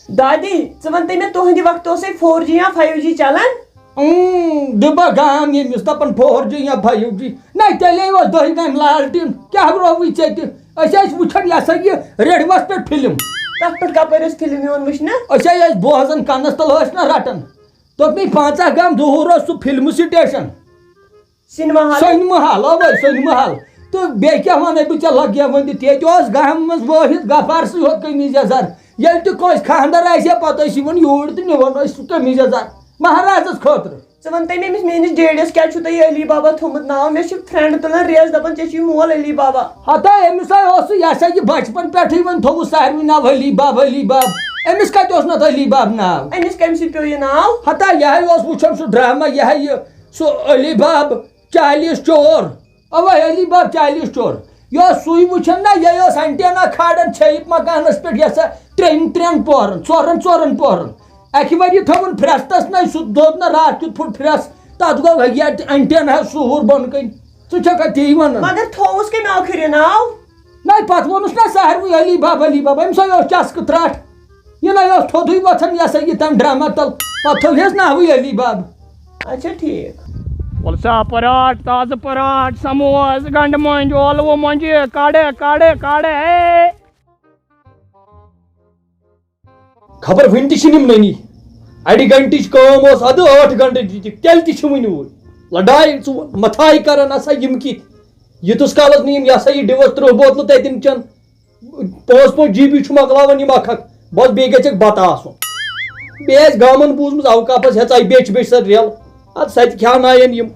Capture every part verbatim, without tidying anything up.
دادی، ژٕ وَن تہٕ مےٚ، تُہٕنٛدِ وقتہٕ اوسے فور جی یا فایِو جی چلان؟ اۭں، دِبا گام ییٚمِس دَپان فور جی یا فایِو جی۔ نہ، تیٚلے اوس دٔہہِ گامہِ لالٹیٖن۔ کیٛاہ رووُے ژےٚ تہِ؟ أسۍ ٲسۍ وٕچھان، یہِ ہسا یہِ ریڈیوَس پٮ۪ٹھ فِلم۔ تَتھ پٮ۪ٹھ کَپٲرۍ ٲس فِلم یِوان وٕچھنہٕ؟ أسۍ ہے ٲسۍ بوزان، کَنَس تَل ٲسۍ نہ رَٹان۔ دوٚپمَے، پنٛژاہ گام دوٗر اوس سُہ فِلمہٕ station. Cinema hall? Cinema hall, اَوَے، سینما ہال۔ تہٕ بیٚیہِ کیٛاہ وَنَے بہٕ ژےٚ، لَگیا وۄنۍ دِتھ؟ ییٚتہِ اوس گامہٕ منٛز وٲحد غفار سٕے ہوت قمیٖض یَزار۔ ییٚلہِ تہِ کٲنٛسہِ خانٛدر آسہِ ہا، پَتہٕ ٲسۍ یِوان یوٗرۍ تہٕ نِوان ٲسۍ سُہ قمیٖض یَزار مہرازَس خٲطرٕ۔ ژٕ وَن تہٕ مےٚ، أمِس میٛٲنِس ڈیڈیَس کیٛازِ چھُ تۄہہِ یہِ علی بابا تھوٚومُت ناو؟ مےٚ چھِ فرٛینٛڈ تُلان ریس، دَپان، "ژےٚ چھُے مول علی بابا۔" ہتا أمِس ہا اوس سُہ، یہِ ہسا یہِ بچپن پٮ۪ٹھٕے وۄنۍ تھوٚوُس ساروٕے ناو علی باب، علی باب۔ أمِس کتہِ اوس نتہٕ علی باب ناو؟ أمِس کمہِ سۭتۍ پیوٚو یہِ ناو؟ ہتا یہِ ہا اوس وٕچھان سُہ ڈرامہ، یہِ ہا یہِ سُہ علی باب چالیس چور۔ اوا علی باب چالیس چور۔ یہِ اوس سُے وٕچھان نا، یہِ اوس انٹینا کھالان چھٔپِتھ مکانس پٮ۪ٹھ، یہِ ہسا ترٛٮ۪ن، ترٛٮ۪ن پوہرن، ژورن، ژورن پوہرن۔ اکہِ ؤری تھٲوٕن پھرٛستس نَے، سُہ دوٚد نہٕ راتھ کیُتھ پھُٹ پھرٛس، تَتھ گوٚو یہِ انٹینا سُہ ہُر بۄنہٕ کَنۍ۔ ژٕ چھَکھا تی وَنان؟ مگر تھووُس کٔمۍ ٲخٕر یہِ ناو؟ نَے، پَتہٕ ووٚنُس نا ساروٕے علی باب، علی باب، أمۍ سا اوس چَسکہٕ ترٛٹھ۔ یہِ نَے اوس تھوٚدُے وۄتھان، یہِ ہسا یہِ تَمہِ ڈرٛامہ تَل، پَتہٕ تھٲوہس ناوٕے علی باب۔ اچھا، ٹھیٖک۔ وَلہٕ سا پراٹھ، تازٕ پراٹھ، سموس، گنڈٕ مۄنجہِ، ٲلوٕ مۄنجہِ، کَڑٕ، کَڑٕ، کَڑٕ، ہے۔ خبر وٕنہِ تہِ چھِنہٕ یِم نٔنی۔ اَڑِ گھنٹٕچ کٲم ٲس اَدٕ ٲٹھ گھنٹہٕ دِتِکھ، تیٚلہِ تہِ چھِ وٕنہِ اوٗرۍ۔ لڑایہِ ژٕ وَن، مَتھاے کَران ہسا یِم کِتھۍ۔ یوٗتَس کالَس نہٕ یِم، یہِ ہسا یہِ ڈِوَس ترٛہ بوتلہٕ تَتٮ۪ن چٮ۪ن، پانٛژھ پانٛژھ جی بی چھُ مۄکلاوان یِم اَکھ اَکھ۔ بَس بیٚیہِ گژھٮ۪کھ بَتہٕ آسُن۔ بیٚیہِ آسہِ گامَن بوٗزمٕژ اوقافَس ہٮ۪ژاے بیٚچھ بیٚچھ سۄ ریل۔ اَدٕ سۄ تہِ کھیٛاوناون یِم۔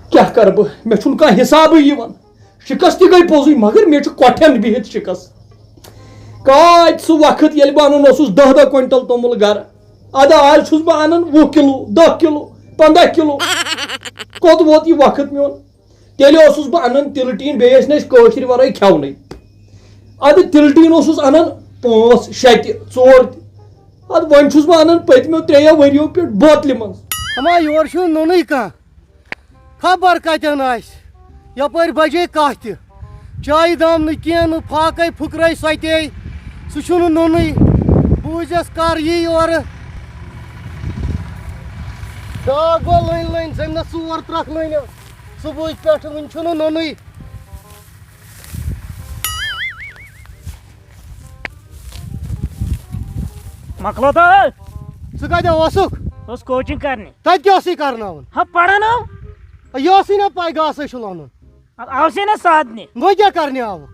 کیٛاہ کَرٕ بہٕ؟ مےٚ چھُنہٕ کانٛہہ حِسابٕے یِوان۔ شِکَس تہِ گٔے پوٚزُے، مگر مےٚ چھُ کۄٹھٮ۪ن بِہِتھ شِکَس۔ کاتہِ سُہ وقت، ییٚلہِ بہٕ اَنان اوسُس دَہ دَہ کویِنٹَل توٚمُل گَرٕ، اَدٕ آز چھُس بہٕ اَنان وُہ کِلوٗ، دَہ کِلوٗ، پنٛداہ کِلوٗ۔ کوٚت ووت یہِ وقت میون؟ تیٚلہِ اوسُس بہٕ اَنان تِلہٕ ٹیٖن، بیٚیہِ ٲسۍ نہٕ اَسہِ کٲشرِ وَرٲے کھٮ۪ونٕے۔ اَدٕ تِلہٕ ٹیٖن اوسُس اَنان پانٛژھ، شےٚ تہِ، ژور تہِ۔ اَدٕ وۄنۍ چھُس بہٕ اَنان پٔتمیو ترٛیٚیو ؤریو پٮ۪ٹھ بوتلہِ منٛز۔ اما یورٕ چھُنہٕ نوٚنُے کانٛہہ۔ خبر کتٮ۪ن آسہِ۔ یپٲرۍ بجے کاہ تہِ۔ چایہِ دام نہٕ کینٛہہ، نہٕ فاقے پھُکرے سۄ تے۔ سُہ چھُنہٕ نوٚنُے۔ بوٗزٮ۪س کر یی یورٕ۔ بیٛاکھ گوٚو لٔنۍ لٔنۍ، زٔمیٖنس ژور ترکھ لٔنۍ۔ صُبحٕچ پٮ۪ٹھٕ وُنہِ چھُنہٕ نوٚنُے۔ مۄکلو تو۔ ژٕ کتہِ اوسُکھ؟ اوس کوچنگ کرنہِ۔ تتہِ کیٛاہ اوسُے کرناوُن؟ ہا، پران اوس۔ یہِ اوسُے نہ پاے گاسے چھُ لونُن۔ آو سے نہ سادنہِ۔ وۄنۍ کیٛاہ کرنہِ آوُکھ؟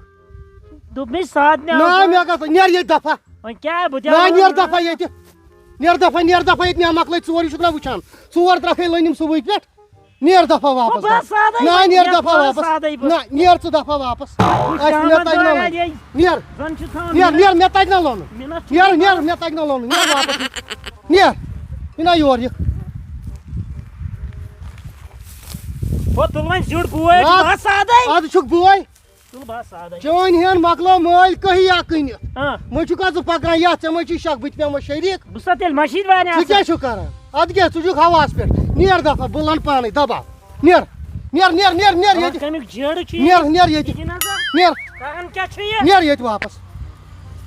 دوٚپمَے سادنہِ آو نہ، سُہ۔ مےٚ کتھ، نیر ییٚتہِ دفعہ۔ وۄنۍ کیٛاہ، بہٕ تہِ نہ، آوُس۔ نیر دفعہ ییٚتہِ۔ نیر دفعہ، نیر دفعہ ییٚتہِ، مےٚ مۄکلٲے ژور، یہِ چھُکھ نہ وٕچھان؟ ژور ترکھے لٔنِم صُبحٕکۍ پٮ۪ٹھ۔ نیر دفعہ واپس۔ بہٕ ہسا آسہٕ نہ، نیر ییٚتہِ، دفعہ بہٕ واپس۔ ہسا آسہٕ ییٚتہِ۔ نہ، نیر ژٕ دفعہ واپس۔ بہٕ اَسہِ شامَن مےٚ تَگہِ نہ دۄہلہِ لونُن۔ ییٚتہِ۔ نیر۔ زَن چھُ تھاوُن نیر، مےٚ۔ نیر، مےٚ تَگہِ نہ لونُن۔ مےٚ نہ چھُ نیر، نیر، مےٚ تَگہِ نہ لونُن۔ نیر واپس۔ نیر۔ یہِ نہ یور یہِ۔ ہو، تُل وۄنۍ زیُٹھ بوے، نہ، بہٕ ہسا آسہٕ۔ اَدٕ چھُکھ بوے۔ تُل بہٕ ہسا آسہٕ۔ چٲنۍ ہن مۄکلٲو مٲلۍ کٔہی یا کٕنِتھ۔ آ۔ وۄنۍ چھُکھ ژٕ پکان یتھ، ژےٚ ما چھُے شک بہٕ تہِ پیمہٕ شریٖک؟ بہٕ چھُسا تیٚلہِ مٔشیٖد واریاہ ژٕ آسان؟ کیٛاہ چھُکھ کران؟ ادٕ کیٛاہ، ژٕ چھُکھ ہواہس پٮ۪ٹھ۔ نیر دفعہ، بہٕ لنہٕ پانے، دباو۔ نیر، نیر، نیر، نیر، نیر خبر ییٚتہِ۔ کَمیُک جیڑٕ چھُ یہِ؟ نیر، نیر ییٚتہِ۔ یہِ نہ سا۔ نیر۔ کران کیٛاہ چھُ یہِ؟ نیر ییٚتہِ واپس۔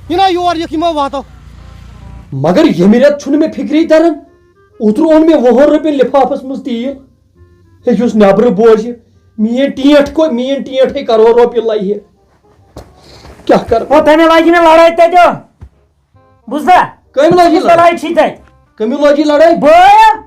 یہِ نہ یور یِکھ، یِمو واتو۔ مگر ییٚمہِ رٮ۪تہٕ چھُنہٕ مےٚ فِکرے تران۔ اوترٕ اوٚن مےٚ وُہن رۄپین لفافس منٛز تیٖل۔ ہے، یُس نٮ۪برٕ بوزِ، میٲنۍ ٹینٹھ کو، میٲنۍ ٹینٹھ ہے کرو رۄپیہِ لایہِ ہے۔ کیٛاہ کرٕ؟ او، تَمہِ لگہِ نہٕ لڑٲے تَتہِ۔ بوٗزتھا؟ کٔمۍ لٲجی کُس لڑٲے؟ لڑٲے چھی تَتہِ؟ کٔمۍ لٲجی لڑٲے؟ بٲے ہا؟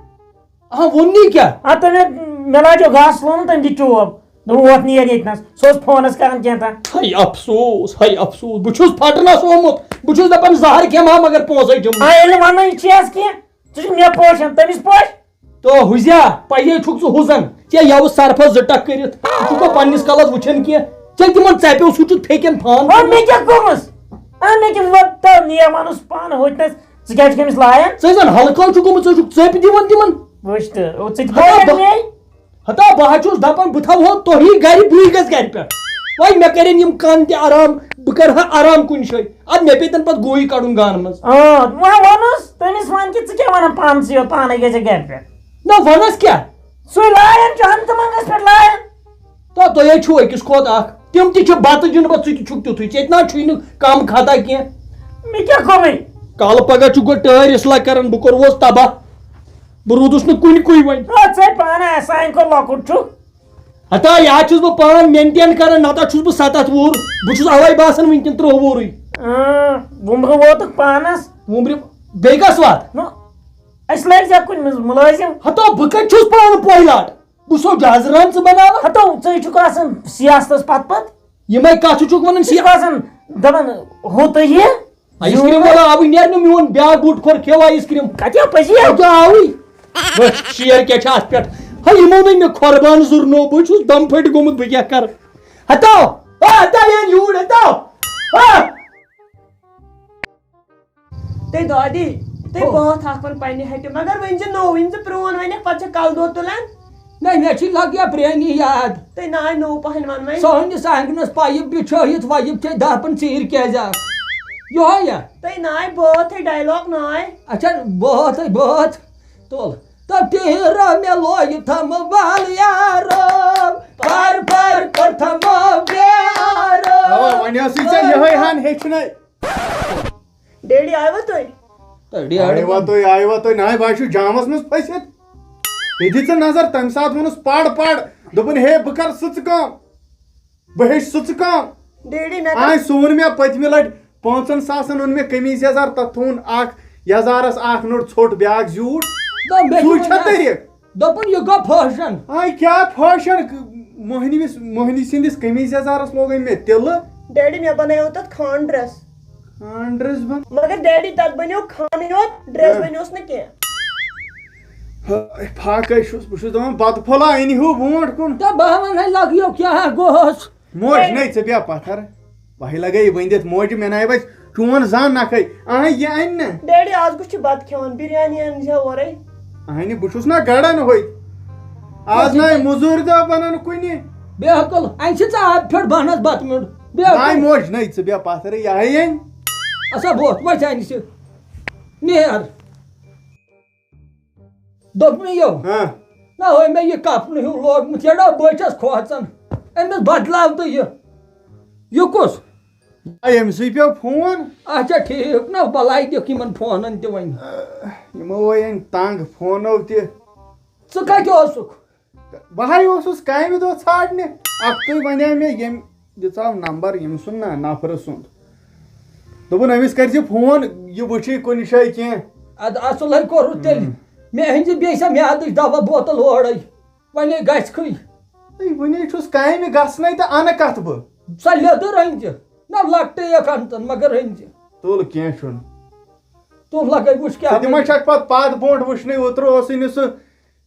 اہا، ووٚن نہٕ کیٛاہ؟ آ، تٔمۍ، مےٚ لاجیو گاسہٕ لونُن، تٔمۍ دِژ چوب۔ دوٚپُن، "وۄتھ نیر ییٚتہِ نَس۔" سُہ اوس فونَس کران کینٛہہ تام۔ ہاے افسوس، ہاے افسوس، بہٕ چھُس پھٹنَس آمُت۔ بہٕ چھُس دَپان، زہر کھٮ۪مہٕ ہا، مگر پونٛسَے دِمہٕ آ، نہٕ۔ ییٚلہِ نہٕ وَنٲنی چھِ اَسہِ کینٛہہ، ژٕ چھُکھ مےٚ پوشان، تٔمِس پوش۔ تو ہُزیا، پَیے چھُکھ ژٕ ہُزن، ژےٚ یَوٕ سرفس زٕ ٹکھ کٔرِتھ، ژٕ چھُکھ پننِس کَلس وٕچھان کینٛہہ؟ ژےٚ تِمن ژَپیو سۭتۍ چھُتھ پھیٚکٮ۪ن پھان۔ ہا، مےٚ کیٛاہ گوٚمُت؟ ہا، مےٚ کیٛاہ وۄتھ تَو نیر وَنُس پانہٕ ہوٚتنَس، ژٕ کیٛازِ چھُکھ أمِس لایان؟ ژٕ زَن ہلکٲو چھُکھ گوٚمُت، ژٕ چھُکھ ژٔپۍ دِوان تِمن۔ وٕچھ تہٕ، او، ژٕ تہِ ہتا بوزکھ بہ-، مے۔ ہتا بہٕ ہا چھُس دَپان بہٕ تھاوہو تۄہی گرِ، بٕے گژھٕ گرِ پٮ۪ٹھ۔ وۄنۍ مےٚ کَرن یِم کَن تہِ آرام، بہٕ کَرٕ ہا آرام کُنہِ جایہِ۔ اَدٕ مےٚ پیٚیہِ تَمہِ پَتہٕ گویی کَڑُن گانہٕ منٛز۔ آ، وۄنۍ وَنُس تٔمِس وَن کہِ ژٕ کیٛاہ وَنان پانسٕے یوت، پانَے گژھِ گرِ پٮ۪ٹھ۔ نہ وَنس کیٛاہ؟ سُے لایان چھُ ہَنٛگتہٕ منٛگَس پٮ۪ٹھ لایان۔ تہٕ تُہۍ ہے چھِو أکِس کھۄتہٕ اَکھ۔ تِم تہِ چھِ بَتہٕ جُنڈٕ پَتہٕ، ژٕ تہِ چھُکھ تیُتھُے۔ ژےٚ تہِ نہ چھُے نہٕ کَم خطا کینٛہہ۔ مےٚ کیٛاہ گوٚمُے؟ کالہٕ پگاہ چھُ گۄڈٕ ٹٲرۍ اصلاح کران، بہٕ کوٚروس تباہ۔ بہٕ روٗدُس نہٕ کُنہِ کُے وۄنۍ۔ آ، ژے پانہٕ آسان کوٚر لۄکُٹ چھُ۔ ہتا، یا چھُس بہٕ پانہٕ مینٹین کران، نتہٕ چھُس بہٕ ستتھ وُہُر۔ بہٕ چھُس اوے باسان وٕنکیٚن ترٛوٚہ وُہرٕے۔ اۭں، وُمبرٕ ووتُکھ پانس۔ وُمبرِ، بیٚیہِ کس وتھ؟ نہ، اَسہِ لٲگۍ زیو کُنہِ منٛز مُلٲزِم۔ ہتا، بہٕ کتہِ چھُس پانہٕ پویلاٹ؟ بہٕ چھُسو جہاز ران ژٕ بناوان۔ ہتو، ژٕ چھُکھ آسان سیاستس پتہٕ پتہٕ۔ یِمے کتھٕ چھُکھ ونان ژٕ چھُکھ سیا- آسان دپان، ہُہ تہٕ یہِ۔ آیس کریم والا آوٕے نیرنہٕ، میون بیاکھ بوٗٹ کھۄر کھیو آیس کریم۔ کتہِ آو پٔزی؟ کتہِ آوٕے؟ وٕچھ، شیر کیٛاہ چھِ اتھ پٮ۪ٹھ۔ ہے، یِمو نَے مےٚ کھۄر بان زُرنو، بہٕ چھُس دم پھٔٹۍ گوٚمُت، بہٕ کیٛاہ کرٕ؟ ہتو، آ، ہتو، یہِ یوٗرۍ، ہتو۔ آ۔ تُہۍ دادی، تُہۍ ہو۔ بٲتھ اکھ وَن پننہِ ہٹہِ، مگر ؤنۍ زِ نوٚو، یِم زِ پرٛون وَنٮ۪کھ، پتہٕ چھِ کلہٕ دود تُلان۔ نہ، مےٚ چھِ لگیا پرٛٲنی یاد۔ تُہۍ نہ آے نوٚو پہن وَن وۄنۍ۔ سٲنِس آنٛگنس پایِپ بِچھٲیِتھ وایِپ چھے دَہ پنٛژاہ ژیٖرۍ کیٛازِ آکھ؟ یِہوٚے یا؟ تُہۍ نہ آے بٲتھٕے، ڈایلاگ نہ آے۔ اچھا، بٲتھٕے بٲتھ۔ تُل۔ تہٕ ٹیٖرا مےٚ لویہِ تھمہٕ بال یارو، پر پر کوٚر تھمو بیارو۔ اوا، وۄنۍ ٲسٕے ژےٚ یِہوٚے ہن ہیٚچھنَے۔ ڈیڈی آیوا تُہۍ؟ تہٕ ڈیڈی آیوا تُہۍ، آیوا تُہۍ؟ نہ، بہٕ ہا چھُس جامَس منٛز پھٔسِتھ۔ یہِ دِ ژٕ نظر، تَمہِ ساتہٕ ووٚنُس، "پَر، پَر۔" دوٚپُن، "ہے، بہٕ کَرٕ سٕژٕ کٲم، بہٕ ہیٚچھِ سٕژٕ کٲم۔" ڈیڈی، مےٚ کَر آے سُہ ووٚن مےٚ پٔتمہِ لَٹہِ، پانٛژَن ساسَن اوٚن مےٚ قمیٖض یَزار، تَتھ تھوٚوُن اَکھ یَزارَس اَکھ نوٚٹ ژھوٚٹ، بیٛاکھ زیوٗٹھ۔ دوٚپ مےٚ سُے تہِ چھا ووٚن طریٖقہٕ؟ دوٚپُن، "یہِ گوٚو فیشن۔" آے کیٛاہ فیشن؟ مۄہنِوِس، مۄہنِو سٕنٛدِس قمیٖض یَزارَس لوگ أمۍ مےٚ تِلہٕ۔ ڈیڈی، مےٚ بنٲیو تَتھ خان ڈریس۔ خان ڈریس بن؟ مگر ڈیڈی، تَتھ بنیو خانٕے یوت، ڈریس ہہ۔ بنیوس نہٕ کینٛہہ۔ ہاے، فاقے چھُس، بہٕ چھُس دَپان، بَتہٕ پھوٚلہ أنۍ ہیوٗ برونٛٹھ کُن۔ تہٕ بہٕ وَنہٕ ہے، لَگیو کیٛاہ گوٚہَس؟ موج، ہے۔ نَے ژٕ بیٚہہ پَتھر۔ وۄنۍ لَگے یہِ ؤنِتھ، موجہِ مےٚ نَے وَسہِ چون زانٛہہ نَکھَے۔ اَہَے، یہِ اَنہِ نہ۔ ڈیڈی، آز کُس چھُ بَتہٕ کھٮ۪وان؟ بِریانی اَن زِ اورَے۔ اَہَنہِ، بہٕ چھُس نہ گڑان ہوٚتۍ۔ آز نہ مٔزوٗرۍ دۄہ بَنان کُنہِ۔ بے عقل، اَنہِ چھِ ژٕ آب پھیوٚر بَہنَس بَتہٕ میوٚنٛڈ۔ بے عقل۔ نَے موج، نَے ژٕ بیٚہہ پَتھرٕے، یہِ ہَے أنۍ۔ اَسا بوتھ وۄنۍ ژٕ اَنہِ سُہ۔ نیر۔ دوٚپ مےٚ یو۔ ہاں۔ نہ ہوے مےٚ یہِ کپنہٕ ہیوٗ لوگمُت، یہِ ڈا بہٕ چھَس کھوژان۔ أمِس بدلاو تہٕ یہِ۔ یہِ کُس؟ آ، ییٚمہِ سٕے پیوٚو فون۔ اچھا، ٹھیٖک، نہ بلاے دِکھ یِمن فونن تہِ وۄنۍ۔ یِمو وۄنۍ أنۍ تنگ فونو تہِ۔ ژٕ کتہِ اوسُکھ؟ بہٕ ہاے اوسُس کامہِ دۄہ ژھانڈنہِ۔ اکھتُے ونے مےٚ ییٚمۍ دِژاو نمبر، ییٚمۍ سُنٛد نہ، نفرٕ سُنٛد۔ دوٚپُن، أمِس کٔرۍ زِ فون، یہِ وٕچھِ کُنہِ جایہِ کینٛہہ۔ ادٕ اصل ہے کوٚرُتھ تیٚلہِ۔ ہم۔ مےٚ أنۍ زِ بیٚیہِ سۄ میادٕچ دوا بوتل اورے۔ وۄنۍ گژھِ کھٕے۔ ہے، وٕنے چھُس کامہِ گژھنَے تہٕ اَنہٕ کَتھ بہٕ؟ سۄ لیٚدٕر أنۍ زِ۔ نہ، لۄکٹٕے یَتھ اَنتَن، مگر أنۍ زِ۔ تُل، کینٛہہ چھُنہٕ۔ تُل، لَگَے وٕچھ کیٛاہ ژٕ تہِ ما وَنہِ۔ چھَکھ پَتہٕ پَتھ برونٛٹھ وٕچھنٕے؟ اوترٕ اوسُے نہٕ سُہ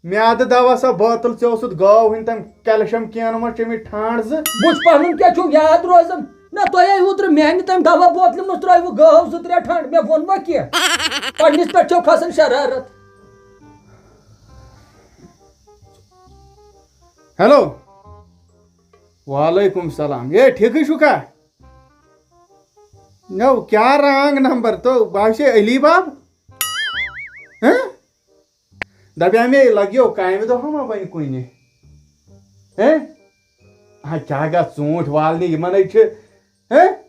میادٕ دوا سۄ بٲتل، ژےٚ اوسُتھ گٲو ہٕنٛدۍ تِم کیلشیم کینہٕ منٛز چیٚمٕتۍ ٹھانڈ زٕ۔ وٕچھ پنُن کیٛاہ چھُو یاد روزان؟ نہ، تۄہے اوترٕ میانہِ تَمہِ دوا بوتلہِ منٛز ترٛٲیوٕ گٲو زٕ ترٛےٚ ٹھانڈ، مےٚ ووٚن وۄنۍ کینٛہہ۔ پننِس پٮ۪ٹھ چھو کھسان شرارت۔ ہیلو۔ وعلیکم السلام۔ ہے، ٹھیکٕے چھُکھا؟ نو، کیٛاہ رانگ نمبر؟ تو بہٕ ہا چھُسے علی باب۔ ہہ؟ دَپیٛاو مےٚ، لَگیو کامہِ دۄہ ما وۄنۍ کُنہِ؟ ہے؟ ہا، کیٛاہ گژھ ژوٗنٛٹھۍ والنہِ، یِمَن ہے چھِ، ہے؟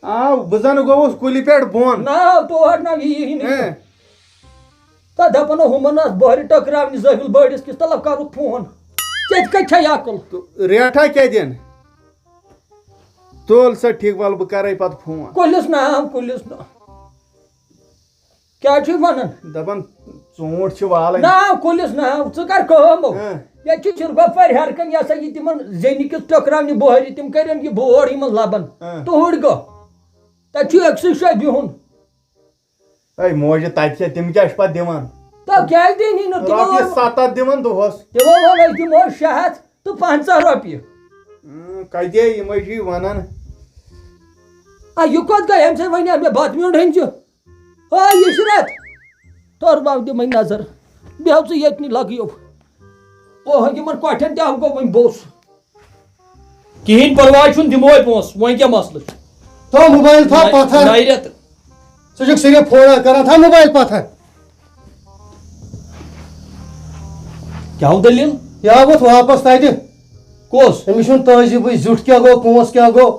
آ، بہٕ زَن گوٚوُس کُلہِ پٮ۪ٹھ بۄن۔ نہ، تور نہ یی نہٕ۔ ہے؟ تہٕ دَپان ہُمَن ٲس بۄہرِ ٹٔکراونہِ زٲہِل بٔڑِس کِس، تَلہٕ کَرُکھ فون۔ ژےٚ تہِ کَتہِ چھےٚ عقل؟ تہٕ ریٹھا کیٛاہ دِن؟ تُل سا، ٹھیٖک، وَلہٕ بہٕ کَرَے پَتہٕ فون۔ کُلِس ناو، کُلِس ناو۔ کیٛاہ چھُے وَنان؟ دَپان ژوٗنٛٹھۍ چھِ والٕنۍ۔ ناو کُلِس ناو، ژٕ کر کٲم ہو۔ ہہ۔ ییٚتہِ چھُ چِرگۄپھرِ ہیٚرِ کَنۍ، یہِ ہسا یہِ تِمن زینہِ کِس ٹٔکراونہِ بۄہرِ، تِم کَرن یہِ بور یِمن لَبن۔ ہہ۔ توٗرۍ گوٚو۔ تَتہِ چھُ أکسٕے جایہِ بِہُن۔ ہے موجہِ، تَتہِ کیٛاہ، تِم کیٛاہ چھِ پَتہٕ دِوان؟ تہٕ کیٛازِ دِنی نہٕ؟ تِمو رۄپیہِ ووٚن، ستتھ دِوان دۄہَس۔ تِمو ووٚن، أسۍ دِمو شےٚ ہَتھ تہٕ پنٛژاہ رۄپیہِ۔ اۭں، کَتہِ یِمَے چھِ وَنان؟ آ، یہِ کوٚت گٔے؟ أمۍ سۭتۍ وَنیٛاو مےٚ بَتہٕ میوٚنٛڈ أنۍ زِ۔ ہے عشرت، تورٕ باو دِمَے نظر۔ بیٚہو ژٕ ییٚتنٕے لَگہٕ یو۔ اوہ، یِمَن کۄٹھٮ۪ن تہِ آو گوٚو وۄنۍ بوٚس۔ کِہیٖنۍ پَرواے چھُنہٕ، دِموے پونٛسہٕ، وۄنۍ کیٛاہ مسلہٕ چھُ؟ تھاو موبایل، تھاو نَے-، پَتھر۔ نَے رٮ۪تہٕ۔ ژٕ چھُکھ صرف فونہ کران، تھاو موبایل پَتھر۔ کیٛاہ ہو دٔلیٖل؟ یہِ آو وۄتھ واپس تَتہِ۔ کُس؟ أمِس چھُنہٕ تہذیٖبٕے، زیُٹھ کیٛاہ گوٚو، پونٛسہٕ کیٛاہ گوٚو؟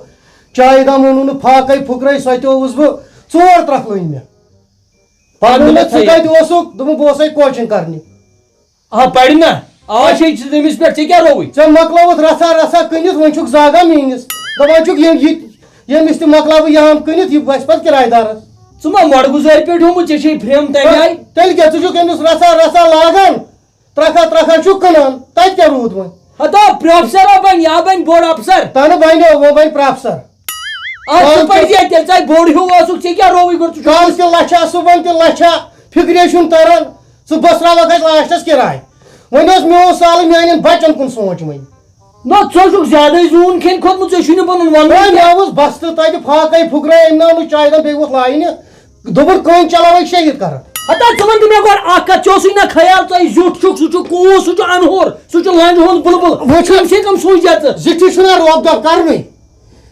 چایہِ دام اوٚنُن نہٕ، فاقے پھُکرے، سۄ تہِ اوسُس بہٕ۔ ژور ترٛکھ لٔنۍ مےٚ۔ پَتہٕ پَتہٕ ووٚن مےٚ، مےٚ، "ژٕ تھٲیِو۔ کَتہِ اوسُکھ؟" دوٚپُن، "بہٕ اوسَے کوچِنٛگ کَرنہِ۔" آ، پَرِ نا۔ آ، چھے ژٕ تٔمِس پٮ۪ٹھ، ژےٚ کیٛاہ رووُے؟ ژےٚ مۄکلٲوٕتھ رَژھا رَژھا کٕنِتھ، وۄنۍ چھُکھ زاگان میٛٲنِس۔ دَپان چھُکھ، ییٚمۍ، یہِ، ییٚمِس تہِ مۄکلاوٕ یِہَم کٕنِتھ، یہِ وَسہِ پَتہٕ کِراے دارَس۔ ژٕ ما مۄڑٕ گُزٲرۍ پٮ۪ٹھ ہیوٚمُت، ژےٚ چھے فرٛیم تَمہِ آیہِ؟ تیٚلہِ کیٛاہ، ژٕ چھُکھ أمِس رَژھا رَژھا لاگان، ترٛکھا ترٛکھا چھُکھ کٕنان، تَتہِ کیٛاہ روٗد وۄنۍ؟ ہتا پروفیسر ہا بنہِ، یا بنہِ بوٚڑ افسر۔ تَنہٕ بنیو، وۄنۍ بنہِ پروفیسر۔ اَتھ ژٕ پَزِ ہا تیٚلہِ، ژٕ بوٚڑ ہیوٗ اوسُکھ، ژےٚ کیٛاہ رووُے گۄڈٕ؟ ژٕ چھُکھ کَم تہِ لَچھا، صُبحن تہِ لَچھا، فِکرے چھُنہٕ تَران۔ ژٕ بٔسراوَکھ اَسہِ لاسٹَس کِراے۔ وۄنۍ اوس میون سالہٕ میٛانٮ۪ن بَچَن کُن سونٛچ وۄنۍ۔ نہ، ژٕ چھُکھ زیادَے زوٗن کھیٚنۍ کھوٚتمُت، ژےٚ چھُے نہٕ پَنُن وَنُن ہے، کینٛہہ۔ مےٚ اوس بَستہٕ تَتہِ فاقَے پھُکرٲے، أمۍ ناو نہٕ چایہِ دام، بیٚیہِ ووٚتھ لاینہِ۔ دوٚپُن، کٔنۍ چلاوَے شہیٖد کَرَکھ۔ ہتا ژٕ وَن تہٕ مےٚ گۄڈٕ اَکھ کَتھ، ژےٚ اوسُے نہ خیال، ژٕ ہے زیُٹھ چھُکھ، سُہ چھُ کوٗس، سُہ چھُ اَنہور، سُہ چھُ لَنٛجہِ ہُنٛد بُلبُل۔ وۄنۍ چھُ أمۍ سۭتۍ کَم سوٗنٛچ ژٕ؟ زِٹھِس چھُنہ روب دَب کَرنُے۔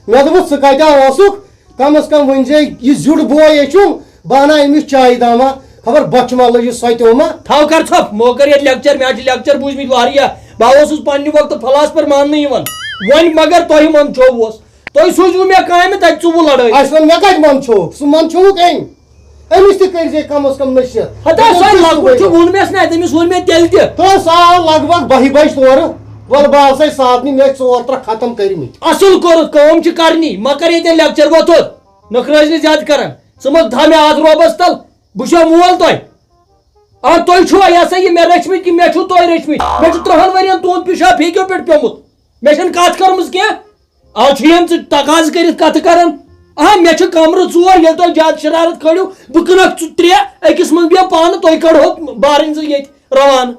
مےٚ دوٚپُس، "ژٕ کَتہِ اوسُکھ؟ کم از کم ؤنۍ زے یہِ زیُٹھ بوے ہے چھُم، بہٕ اَنہٕ ہا أمِس چایہِ دامہ، خبر بۄچھِ ما لٔجِس سۄ تہِ ما۔" تھاو کر ژھۄپ، مو کر ییٚتہِ لیکچر، مےٚ چھِ لیکچر بوٗزمٕتۍ واریاہ۔ بہٕ ہا اوسُس پننہِ وقتہٕ فلاس پٮ۪ٹھ ماننہٕ یِوان۔ وۄنۍ مگر تۄہہِ منٛد چھووُس۔ تۄہہِ سوٗزوٕ مےٚ کامہِ، تَتہِ ژُوُ لڑٲے۔ اَسہِ ووٚن، مےٚ کَتہِ منٛد چھووُکھ؟ سُہ منٛد چھووُکھ أمۍ۔ أمِس تہِ کٔرۍ زِ کم از کم نصیحت۔ ہتا سۄ دوٚپُن، لۄکُٹ چھُ، صُبحٲے ووٚن مےٚ نہ، تٔمِس ووٚن مےٚ تیٚلہِ تہِ۔ تہٕ سُہ آو لگ بگ بَہہِ بجہِ تورٕ۔ وَلہٕ بہٕ آسَے ساتنٕے، مےٚ ٲسۍ ژور ترٛکھ ختم کٔرمٕتۍ۔ اصل کوٚرُتھ، کٲم چھِ کرنی، مہ کر ییٚتٮ۪ن لیکچر وۄتھُن۔ نخرٲزی زیادٕ کران۔ ژٕ مہ تھاو مےٚ اتھ روبس تل۔ بہٕ چھُسا مول تۄہہِ؟ آ، تُہۍ چھُوا یہِ ہسا یہِ مےٚ رٔچھمٕتۍ کِنہٕ مےٚ چھُو تُہۍ رٔچھمٕتۍ؟ مےٚ چھُ ترٛہن ؤرین تُہُنٛد پِشاب پھیٚکیو پٮ۪ٹھ پیوٚمُت۔ مےٚ چھَنہٕ کتھ کٔرمٕژ کینٛہہ۔ آز چھُ یِم ژٕ تقاضہٕ کٔرِتھ کتھٕ کران۔ آ، مےٚ چھِ کمرٕ ژور، ییٚلہِ تۄہہِ زیادٕ شرارت کھٲلِو، بہٕ کٕنکھ ژٕ ترٛےٚ، أکِس منٛز بیٚہہ پانہٕ، تُہۍ کڑہو بارٕنۍ زٕ ییٚتہِ روانہٕ۔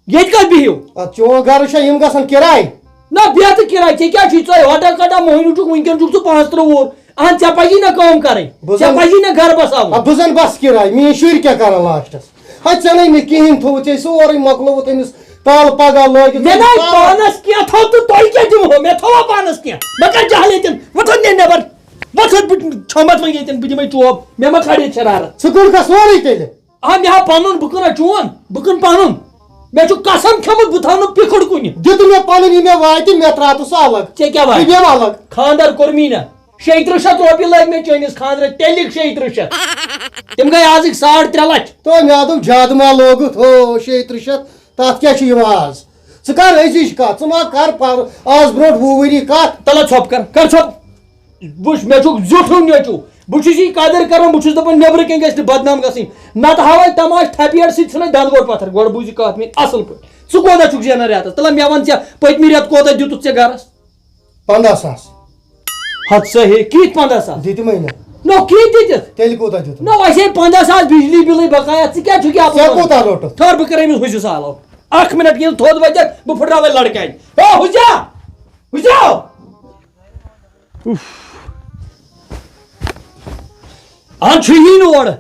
ییٚتہِ کتھ بِہِو؟ ادٕ چون گرٕ چھا یِم گژھن کِراے؟ نہ، بیٚہہ تہٕ کِراے، ژےٚ کیٛاہ چھُے؟ ژٕ ہوٹل کڑان، مٔہنیوٗ چھُکھ، وٕنکیٚن چھُکھ ژٕ پانٛژترٕٛہ وُہُر۔ اہن، ژےٚ پزی نہ کٲم کرٕنۍ، بہٕ ژےٚ زن، پزی نہ گرٕ بساوُن۔ آ، بہٕ زن بس کِراے، میٛٲنۍ شُرۍ کیٛاہ کرن لاسٹس؟ ہا، ژےٚ نے مےٚ کِہیٖنۍ تھوٚوُتھ، ژےٚ سورُے مۄکلووُتھ أمِس پل پگاہ لٲگِتھ۔ مےٚ نَے پانس کینٛہہ تھوٚو تہٕ تۄہہِ کیٛاہ دِمہو؟ مےٚ تھوٚوا پانس کینٛہہ؟ بہٕ کر جہل ییٚتٮ۪ن؟ وۄتھ وۄنۍ نے نٮ۪بر۔ وۄتھ وۄنۍ، بہٕ چھۄمبتھ وۄنۍ ییٚتٮ۪ن، بہٕ دِمے چوب۔ مےٚ مہ کھالہِ ییٚتہِ شرارت۔ ژٕ کوٚرکھا سورُے تیٚلہِ؟ آ، مےٚ ہا پنُن، بہٕ کٕنہ چون، بہٕ کٕنہٕ پنُن۔ مےٚ چھُ قسم کھیوٚمُت، بہٕ تھاوٕ نہٕ پِکھُڑ کُنہِ۔ دِتہٕ مےٚ پنُن، یہِ مےٚ واتہِ، مےٚ ترٛاو تہٕ سُہ الگ۔ ژےٚ کیٛاہ واتہِ؟ یہِ مےٚ الگ۔ خانٛدر کوٚر مےٚ نہ۔ شیٚیہِ ترٕٛہ شیٚتھ رۄپیہِ لٲگۍ مےٚ چٲنِس خانٛدرس، تیٚلہِ لِکھ شیٚیہِ ترٕٛہ شیٚتھ۔ تِم گٔے آزٕکۍ ساڑ ترٛےٚ لچھ۔ تو مےٚ دوٚپ، زیادٕ ما لوگُتھ؟ ہو، شیٚیہِ ترٕٛہ شیٚتھ، تتھ کیٛاہ چھُ یِوان آز؟ ژٕ کر أزِچ کتھ، ژٕ ما کر پر-، آز برونٛٹھ وُہ ؤری کتھ۔ تلہ ژھۄپ کر، کر ژھۄپ۔ وٕچھ، مےٚ چھُکھ زیُٹھ ہیوٗ نیٚچوٗ۔ بہٕ چھُس یہِ قدٕر کران، بہٕ چھُس دَپان، نیٚبرٕ کَنہِ گژھِ نہٕ بدنام گژھٕنۍ۔ نَتہٕ ہاوَے تماشہٕ تھپھ یٔڈ سۭتۍ، ژھٕنَے دَنٛد گۄڈٕ پَتھر۔ گۄڈٕ بوٗز یہِ کَتھ میٛٲنۍ اَصٕل پٲٹھۍ۔ ژٕ کوتاہ چھُکھ زینان رٮ۪تَس؟ تَلہ مےٚ وَن ژےٚ، پٔتمہِ رٮ۪تہٕ کوتاہ دیُتُتھ ژےٚ گَرَس؟ پنٛداہ ساس۔ ہَتھ سا ہے، کِتھ پنٛداہ ساس؟ دِتِمَے نہٕ۔ نو، کِتھ دِتِتھ؟ تیٚلہِ کوٗتاہ دیُتُتھ؟ نو، اَسہِ ہے پنٛداہ ساس بِجلی بِلٕے بقایا، ژٕ کیٛاہ چھُکھ یہِ اَپٲرۍ ژےٚ وَنان؟ کوٗتاہ روٚٹُتھ؟ ٹھٔہر، بہٕ کَرٕ أمِس حُجہِ سالو۔ اَکھ مِنٹ، ییٚلہِ تھوٚد وَتہِ، بہٕ پھٕٹراوَے لَڑکہٕ اَتہِ۔ ہے حُجا! حُجا! اُف۔ آ، چھُ یی نہٕ اورٕ۔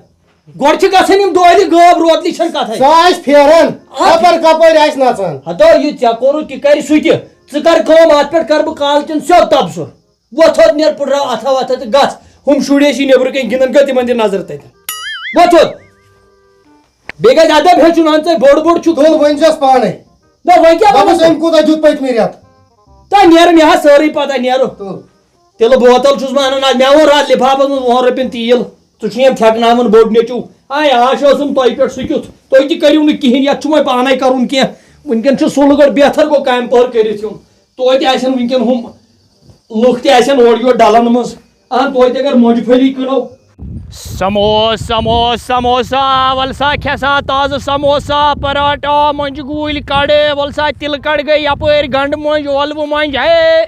گۄڈٕ چھِ گژھان یِم دورِ غٲب، روتلہِ چھَنہٕ کَتھَے۔ سُہ آسہِ پھیران، آ۔ کَپٲرۍ کَپٲرۍ آسہِ نَژان۔ ہَتو، یہِ ژےٚ کوٚرُتھ، تہِ کَرِ سُہ تہِ۔ ژٕ کَر کٲم، اَتھ پٮ۪ٹھ کَرٕ بہٕ کالہٕ چَن سیوٚد تَبصُرٕ۔ وۄتھ، ہۄتھ نیر، پُڑراو اَتھا وَتھا تہٕ گژھ۔ ہُم شُرۍ ٲسی نیٚبرٕ کَنۍ گِنٛدان، گٔژھ تِمَن دِ نظر تَتٮ۪ن۔ وۄتھ، وۄتھ۔ بیٚیہِ گژھِ ادب ہیٚچھُن، اہن ژٕ بوٚڑ بوٚڑ چھُکھ۔ تُل، ؤنۍ زٮ۪س پانَے۔ نہ، وۄنۍ کیٛاہ دَپُس، وَنہٕ بہٕ؟ أمۍ کوٗتاہ دیُت پٔتمہِ رٮ۪تہٕ؟ تۄہہِ نیرٕ مےٚ ہا سٲرٕے پَتہ، نیرٕ۔ تُل۔ تِلہٕ بوتل چھُس بہٕ اَنان آز، مےٚ ووٚن راتھ لِفافَس منٛز وُہَن رۄپیَن تیٖل، ژٕ چھُ یِم تھٮ۪کناوان بوٚڑ نیٚچوٗ۔ آے آش ٲسٕم تۄہہِ پٮ۪ٹھ، سُہ کیُتھ؟ تُہۍ تہِ کٔرِو نہٕ کِہیٖنۍ، یَتھ چھُ وۄنۍ پانَے کَرُن کینٛہہ۔ وٕنکٮ۪ن چھُ سُلہٕ گۄڈٕ بہتر گوٚو کامہِ پٔہر کٔرِتھ یُن۔ توتہِ آسن وٕنکٮ۪ن ہُم لُکھ تہِ آسن اورٕ یور ڈلن منٛز۔ اہن توتہِ اگر مۄنجہِ پھٔلی کٕنو۔ سموس، سموس، سموسا، ول سا کھےٚ سا تازٕ سموسا، پراٹھا، مۄنجہِ گوٗلۍ کڑٕ، ول سا تِلہٕ کڑ گٔے یپٲرۍ، گنڈٕ مۄنجہِ، ٲلوٕ مۄنجہِ، ہے۔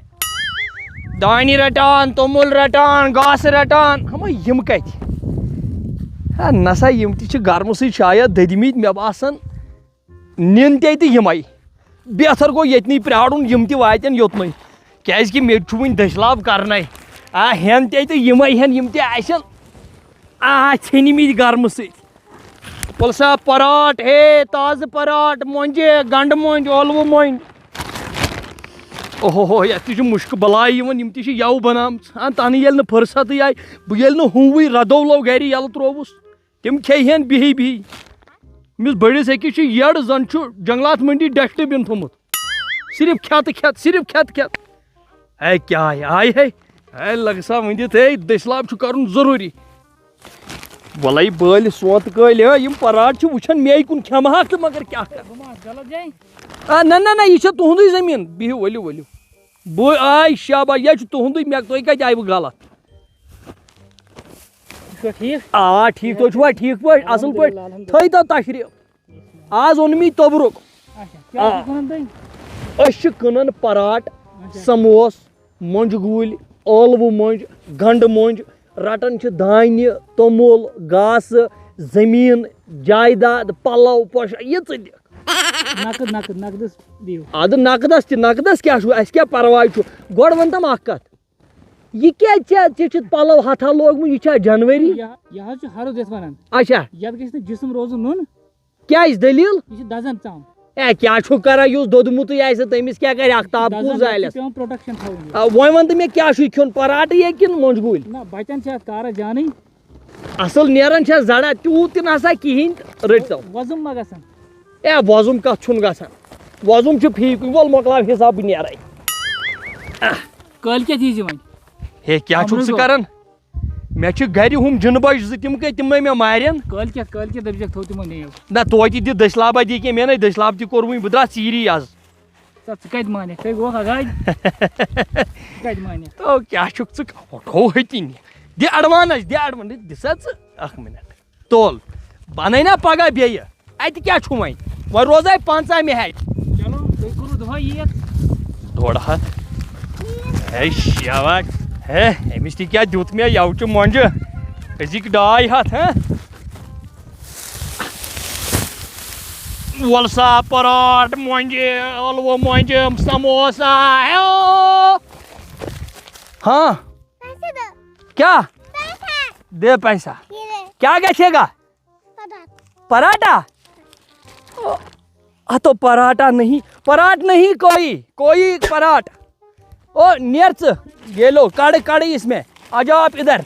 دانہِ رٹان، توٚمُل رٹان، گاسہٕ رٹان، ہما یِم کتہِ؟ ہے نسا، یِم تہِ چھِ گرمہٕ سۭتۍ شاید دٔدمٕتۍ، مےٚ باسان۔ نِن تہِ تہٕ یِمَے۔ بہتر گوٚو ییٚتنٕے پرٛارُن، یِم تہِ واتن یوٚتنُے۔ کیٛازِکہِ مےٚ تہِ چھُ وٕنہِ دٔچھلاو کرنَے۔ آ، ہٮ۪ن تہِ تہٕ یِمَے ہٮ۪ن، یِم تہِ آسن۔ آ، ژھیٚنمٕتۍ گرمہٕ سۭتۍ۔ پُلسا پراٹ، ہے، تازٕ پراٹ، مۄنجہِ، گنڈٕ مۄنج، ٲلوٕ مۄنج۔ اوہو ہو، یَتھ تہِ چھُ مُشکہٕ بلاے یِوان، یِم تہِ چھِ یَوٕ بنامژٕ۔ ہا، تَنہٕ ییٚلہِ نہٕ فرصتٕے آیہِ، بہٕ ییٚلہِ نہٕ ہُوٕے رَدو لو گرِ یَلہٕ ترٛووُس۔ تِم کھیٚیہِ ہن بِہِی بِہِی۔ أمِس بٔڑِس أکِس چھُ یٔڈ زن چھُ جنگلات منڈی ڈسٹ بِن تھوٚمُت۔ صرف کھٮ۪تہٕ کھٮ۪تہٕ، صرف کھٮ۪تہٕ کھٮ۪تہٕ۔ ہے کیٛاہ ہے، آے ہے۔ ہے لگہٕ سا ؤنِتھ، ہے دٔسۍ لاب چھُ کرُن ضروٗری۔ وَلَے بٲلۍ سونٛتہٕ کٲلۍ، ہا، یِم پراٹ چھِ وٕچھان مے کُن کھٮ۪مہٕ ہاکھ تہٕ مگر کیٛاہ کَرٕ؟ بہٕ ما آسہٕ غلط جایہِ؟ آ، نہ، نہ، نہ، یہِ چھےٚ تُہُنٛدُے زٔمیٖن۔ بِہِو، ؤلِو، ؤلِو۔ بہٕ، آے شاباش، یہِ چھُ تُہُنٛدُے، مےٚ، تُہۍ کَتہِ آیوٕ غلط؟ تُہۍ چھِوا ٹھیٖک؟ آ، ٹھیٖک، تُہۍ چھِوا ٹھیٖک پٲٹھۍ، اَصٕل پٲٹھۍ؟ الحمدللہ، الحمدللہ۔ تھٲیتو تشریٖف۔ آز اوٚن مےٚ توٚبرُک۔ اچھا، کیٛاہ آ۔ چھِو کٕنان تُہۍ؟ أسۍ چھِ کٕنان پراٹ، اچھا۔ سموس، مۄنٛجہِ گوٗلۍ، ٲلوٕ مۄنٛجہِ، گنٛڈٕ مۄنٛجہِ، رٹان چھِ دانہِ، توٚمُل، گاسہٕ، زٔمیٖن، جایداد، پلو، پوشاک، یہِ ژٕ دِکھ۔ نقد، نقد، نقدس دِیِو۔ اَدٕ نقدس تہِ، نقدس کیٛاہ چھُ، اَسہِ کیٛاہ پرواے چھُ؟ گۄڈٕ ؤنۍ تَم اکھ کتھ، یہِ کیٛازِ ژےٚ، ژےٚ چھُتھ پلو ہتھا لوگمُت، یہِ چھا جنؤری؟ یہِ، یہِ حظ چھُ ہرُد یتھ ونان۔ اچھا۔ یتھ گژھِ نہٕ جسم روزُن نوٚن۔ کیٛازِ دٔلیٖل؟ یہِ چھُ دزان ژم۔ اے، کیٛاہ چھُکھ کران؟ یُس دوٚدمُتٕے آسہِ، تٔمِس کیٛاہ کرِ؟ اختاب کُس دزان، یتھ چھُ زالٮ۪س؟ پٮ۪وان protection تھاوُن۔ آ، وۄنۍ وَن تہٕ مےٚ، کیٛاہ چھُے کھیوٚن، پراٹہٕ یا کِنہٕ مۄنٛجہِ گوٗلۍ؟ نہ، بچن چھِ اتھ کارس جانٕے۔ اصل نیران چھا زڑا؟ تیوٗت تہِ نسا کِہیٖنۍ، رٔٹۍ تو۔ وۄزُم ما گژھان؟ اے، وۄزُم کتھ چھُنہٕ گژھان؟ وۄزُم چھُ فی کُنہِ، وَل مۄکلاو حساب، بہٕ نیرے۔ کٲلۍ کیٛاہ ییٖزِ وۄنۍ؟ ہے، کیٛاہ چھُکھ ژٕ کران؟ مےٚ چھِ گرِ ہُم جِنہٕ بچہِ زٕ، تِم کٔتۍ، تِم نے مےٚ مارن۔ کٲلۍ کیٛاہ، کٲلۍ کیٛاہ دٔپۍ زٮ۪کھ، تھوٚو تِمن نِیِو۔ نہ، توتہِ دِ دٔسۍ لابا دِ کینٛہہ، مےٚ نے دٔسۍ لاب تہِ کوٚر وٕنہِ، بہٕ درٛاس ژیٖری از۔ ژٕ، ژٕ کتہِ مانکھ؟ ژےٚ گوٚوکھ اگاے؟ ژٕ کتہِ مانکھ؟ تو کیٛاہ چھُکھ ژٕ، ہُہ تھوٚو ہوٚتی نہِ۔ دِ advance، دِ advance، دِ سا ژٕ اکھ minute۔ تُل، بنَے نا پگاہ بیٚیہِ۔ اَتہِ کیٛاہ چھُ وۄنۍ؟ وۄنۍ روزے پنٛژاہ مےٚ ہَتہِ۔ چلو، تُہۍ کوٚروٕ دۄہے یہِ۔ ڈۄڈ ہَتھ۔ ہے شیوٹ۔ ہے، أمِس تہِ کیٛاہ دیُت مےٚ؟ یَوٕ چھِ مۄنٛجہِ۔ أزِکۍ ڈاے ہَتھ، ہہ؟ وَل سا، پراٹ مۄنٛجہِ، ٲلوٕ مۄنٛجہِ، سموسا، ہیو۔ ہاں۔ پیسے دو۔ کیا؟ پیسہ۔ دے پیسہ۔ یہ لے۔ کیا گژھے گا؟ پراٹھا۔ پراٹھا؟ آ تو پراٹھا نہیں، پراٹ نہیں کوئی، کوئی پراٹ۔ او نیر ژٕ، یہ لو، کڑ، کڑ اس میں۔ آ جاؤ آپ ادھر۔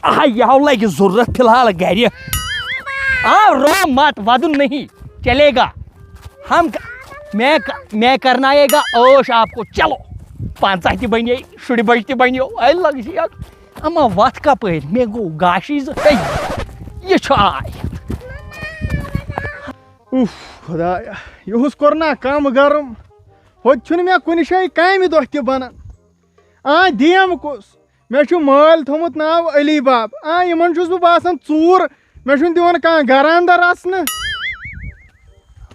آ، یہ لگہِ ضرورت فی الحال گرِ۔ آ، رو مت، ودُن نہیں چلے گا۔ ہم ک-، میں ک-، میں کرنائے گا عٲش آپ کو۔ چلو، پنٛژاہ تہِ بنے، شُرۍ بجہِ تہِ بنیو۔ اے لگ جی اکھ۔ اما وتھ کپٲرۍ؟ مےٚ گوٚو گاشی زٕ۔ ہے، یہِ چھُ آے۔ اوف، خدایا، یِہُس کوٚر نا کم گرم۔ ہوٚتہِ چھُنہٕ مےٚ کُنہِ جایہِ کامہِ دۄہ تہِ بنان۔ آ، دیم کُس؟ مےٚ چھُ مٲلۍ تھوٚمُت ناو علی باب۔ آ، یِمن چھُس بہٕ باسان ژوٗر۔ مےٚ چھُنہٕ دِوان کانٛہہ گرٕ اندر اژنہٕ۔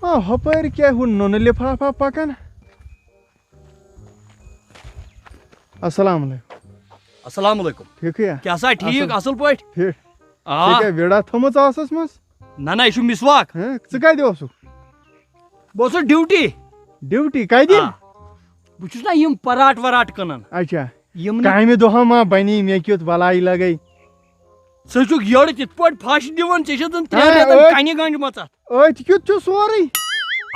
آ، ہۄپٲرۍ کیٛاہ ہُہ نُنہٕ لفافہ پکان۔ السلام علیکم۔ السلام علیکم۔ ٹھیکھٕے یا؟ کیٛاہ سا ٹھیٖک، اصل؟ اصل پٲٹھۍ؟ ٹھیک۔ آ۔ ژےٚ کیٛاہ ویڑا تھٲمٕژ ٲسس منٛز؟ نہ، نہ، یہِ چھُ مسواک۔ ہہ، ژٕ کتہِ اوسُکھ؟ بہٕ اوسُس ڈیوٹی۔ ڈیوٹی کتہِ؟ آ۔ بہٕ چھُس نا یِم پراٹ وراٹ کٕنان۔ اچھا۔ یِم نہٕ کامہِ دۄہا ما بنی مےٚ کیُتھ بلاے لگے؟ ژٕ چھُکھ یٔڑ تِتھ پٲٹھۍ پھش دِوان، ژےٚ چھِ زن ترٛٮ۪ن ہہ، رٮ۪تن أتھۍ۔ کنہِ گنٛج مژان۔ أتھۍ کیُتھ چھُ سورُے۔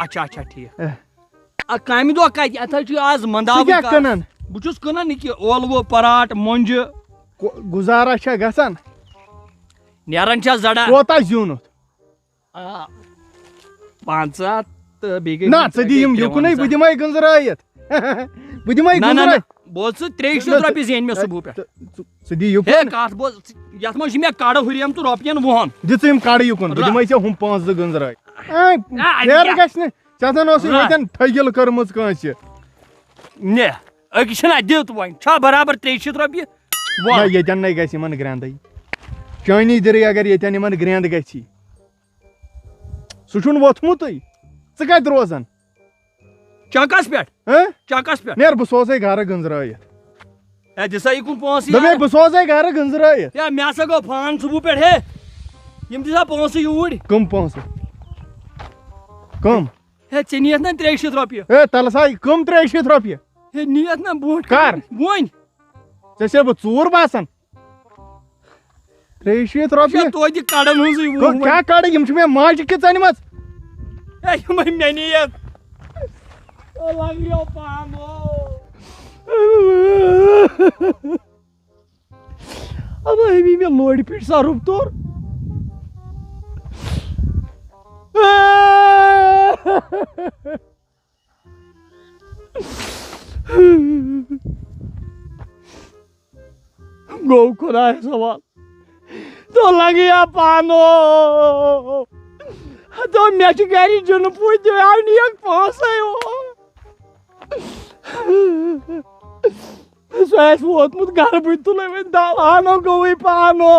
اچھا، اچھا، ٹھیٖک۔ اہ۔ آ، کامہِ دۄہ کتہِ؟ اتھ حظ چھُ آز ژٕ منداوٕے کیٛاہ کار۔ کٕنان؟ بہٕ چھُس کٕنان یہِ کہِ ٲلوٕ، پراٹ، مۄنجہِ۔ کو-، گُزارا چھا گژھان؟ نیران چھا زڑا؟ کوتاہ زیوٗنُتھ؟ آ، پنٛژاہ تہٕ بیٚیہِ گٔے نہ، ژٕ دِ یِم ترٛےٚ یُکنُے، بہٕ پنٛژاہ۔ دِمے گٔنزرٲیِتھ۔ بہٕ دِمے نہ، نہ، نہ، گٔنزرٲیِتھ۔ بوز ژٕ، ترٛیٚیہِ شیٖتھ نہ، رۄپیہِ زینۍ مےٚ ژٕ، صُبحُک پٮ۪ٹھ۔ ژٕ، ژٕ، ژٕ دِ یُکُن۔ ہے، کتھ بوز، یتھ منٛز چھِ مےٚ کڑٕ ہُریمژٕ رۄپین وُہن۔ دِ ژٕ یِم کڑٕ یُکُن، بہٕ رۄ- دِمے ژےٚ ہُم پانٛژھ زٕ گٔنزرٲے۔ اے، آ، اَدٕ نیر کیٛاہ؟ گژھِ نہٕ، ژےٚ زن ٲسٕے رۄ- وۄنۍ ٹھٔگِل کٔرمٕژ کٲنٛسہِ۔ نہ، أکِس چھِنہ دیُت وۄنۍ، چھا برابر ترٛیٚیہِ شیٖتھ رۄپیہِ؟ وَل۔ نہ، ییٚتٮ۪ن نے گژھِ یِمن گرٛٮ۪ندٕے۔ چٲنی دِرٕے اگر ییٚتٮ۪ن یِمن گرٛٮ۪ند گژھی۔ سُہ چھُنہٕ ووٚتھمُتٕے۔ ژٕ کتہِ روزان؟ چکس پٮ۪ٹھ؟ ہہ؟ چکس پٮ۪ٹھ۔ نیر، بہٕ سوزے گرٕ گٔنزرٲیِتھ۔ ہے، دِ سا یہِ کُن پونٛسہٕ دوٚپمَے، یارٕ۔ بہٕ سوزے گرٕ گٔنزرٲیِتھ۔ ہے، مےٚ ہسا گوٚو فان صُبحُ پٮ۪ٹھ، ہے۔ یِم دِ سا پونٛسہٕ یوٗرۍ۔ کٕم پونٛسہٕ؟ کٕم؟ ہے، ژےٚ نِیَتھ نا ترٛیٚیہِ شیٖتھ رۄپیہِ؟ ہے، تَلہٕ سا، کٕم ترٛیٚیہِ شیٖتھ رۄپیہِ؟ ہے، نِیَتھ نا برونٛٹھ کَر؟ وۄنۍ۔ ژےٚ چھےٚ بہٕ ژوٗر باسان؟ ترٛیٚیہِ شیٖتھ رۄپیہِ؟ یہِ چھا توتہِ کَڑَن ہٕنٛزٕے وُہ کٕم، وۄنۍ؟ کیٛاہ کَڑٕ؟ یِم چھِ مےٚ ماجہِ کِژَن منٛز۔ ہے، یِمَے مےٚ نِیَتھ۔ او لنگریو پہم او۔ اما أمی مےٚ لورِ پٮ۪ٹھ سرُپھ توٚر۔ گوٚو خۄدایَس حوال۔ تو لگیا پانو۔ تو مےٚ چھُ گرِ جُنہٕ پوٗتۍ دیو نیک پانسے او۔ سُہ آسہِ ووتمُت گرٕ، بہٕ تُلے وۄنۍ دَو، اَنو گوٚوٕے پانو۔